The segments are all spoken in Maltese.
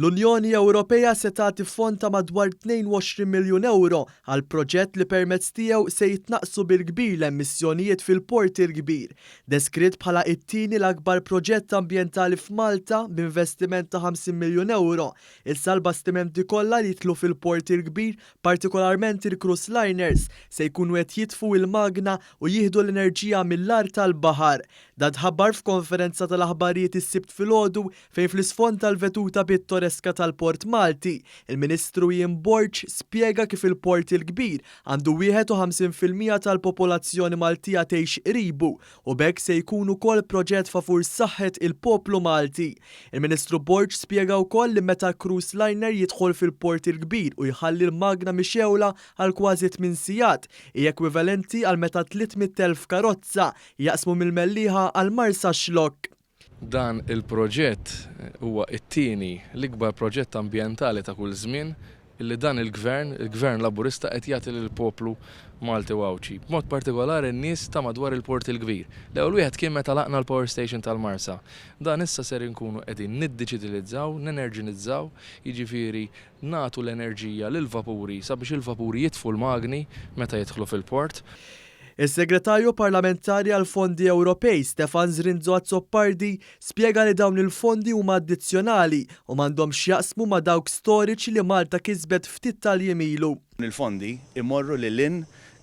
L-Unjoni Ewropea se tagħti fond ta' madwar 22 miljun ewro għal proġett li permezz tiegħu se jitnaqqsu bil-kbir l-emissjonijiet fil-Port il-Kbir. Deskritt bħala it-tieni l-akbar proġett ambjentali f'Malta b'investiment ta' 50 miljun ewro, issa l-bastimenti kollha li jidħlu fil-Port il-Kbir, partikolarment il-cruise liners, se jkunu qed jitfu il-magna u jieħdu l-enerġija mill-art tal-baħar. Dan tħabbar f'konferenza tal-aħbarijiet is-Sibt filgħodu fejn fl-isfond tal-veduta pittoreska tal-Port Malti, il-Ministru Ian Borg spjega kif il-Port il-Kbir għandu 51% tal-popolazzjoni Maltija tgħix qribu u b'hekk se jkun ukoll proġett favur saħħet il-poplu Malti. Il-Ministru Borg spjega wkoll li meta cruise liner jidħol fil-Port il-Kbir u jħalli l-magna mixgħula għal kważi 8 sigħat, hi ekwivalenti għal meta 300,000 karozza jaqsmu mill-Mellieħa għal Marsaxlokk. Dan il-proġett huwa t-tieni l-ikbar proġett ambjentali ta' kull żmien illi dan il-Gvern, il-Gvern Laburista qed jagħti lill-poplu Malti u Għawdxi, b'mod partikolari n-nies ta' madwar il-Port il-Kbir. L-ewwel wieħed kien meta laqna l-Power Station tal-Marsa. Dan issa ser inkunu qegħdin niddiġitilizzaw, nenerġinizzaw, jiġifieri nagħtu l-enerġija lill-vapuri sabiex il-vapuri jitfu l-magni meta jidħlu fil-port. Is-Segretarju Parlamentari għall-Fondi Ewropej, Stefan Zrinzo Azzopardi, spjega li dawn il-fondi huma addizzjonali u m'għandhomx x'jaqsmu ma' dawk storiċi li Malta kisbet ftit tal-jiem ilu. Dawn il-fondi jmorru lil hinn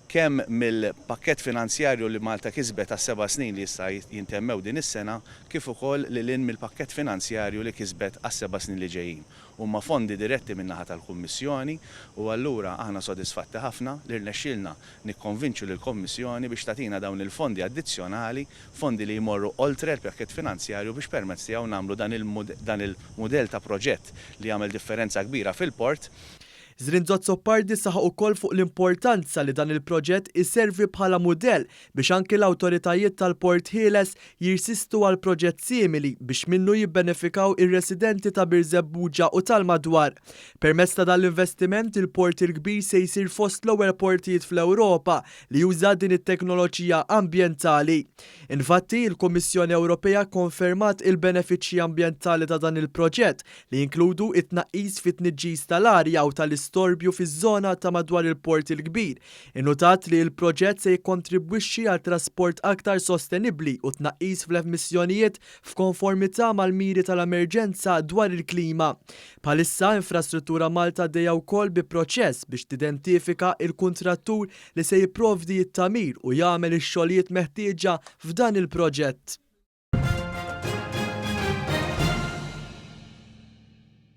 kemm mill-pakkett finanzjarju li Malta kisbet għas-seba' snin li issa jintemmew din is-sena kif ukoll lil hinn mill-pakkett finanzjarju li kisbet għas-seba' snin li ġejjin. Huma fondi diretti min-naħa tal-Kummissjoni u allura aħna sodisfatti ħafna li rnexxielna nikkonvinċu lill-Kommissjoni biex tagħtina dawn il-fondi addizzjonali, fondi li jmorru oltre l-pakkett finanzjarju biex permezz tiegħu nagħmlu dan il-mudell ta' proġett li jagħmel differenza kbira fil-port. Zrinzo Azzopardi saħaq ukoll fuq l-importanza li dan il-proġett iservi bħala mudell biex anki l-awtoritajiet tal-Port Ħieles jirsistu għal proġett simili biex minnu jibbenefikaw ir-residenti ta' Birżebbuġa u tal-madwar. Permezz ta' dan l-investiment, il-Port il-Kbir se jsir fost l-ewwel portijiet fl-Ewropa li juża din it-teknoloġija ambjentali. Infatti, il-Kummissjoni Ewropea kkonfermat il-benefiċċji ambjentali ta' dan il-proġett li jinkludu t-tnaqqis fit-tniġġis tal-arja u tal-istorbju fiż-żona ta' madwar il-Port il-Kbir. Innutat li l-proġett se jikkontribwixxi għal trasport aktar sostenibbli u tnaqqis fl-emissjonijiet f'konformità mal-miri tal-emerġenza dwar il-klima. Bħalissa, Infrastruttura Malta għaddejja wkoll bi proċess biex tidentifika l-kuntrattur li se jipprovdi t-tagħmir u jagħmel ix-xogħlijiet meħtieġa f'dan il-proġett.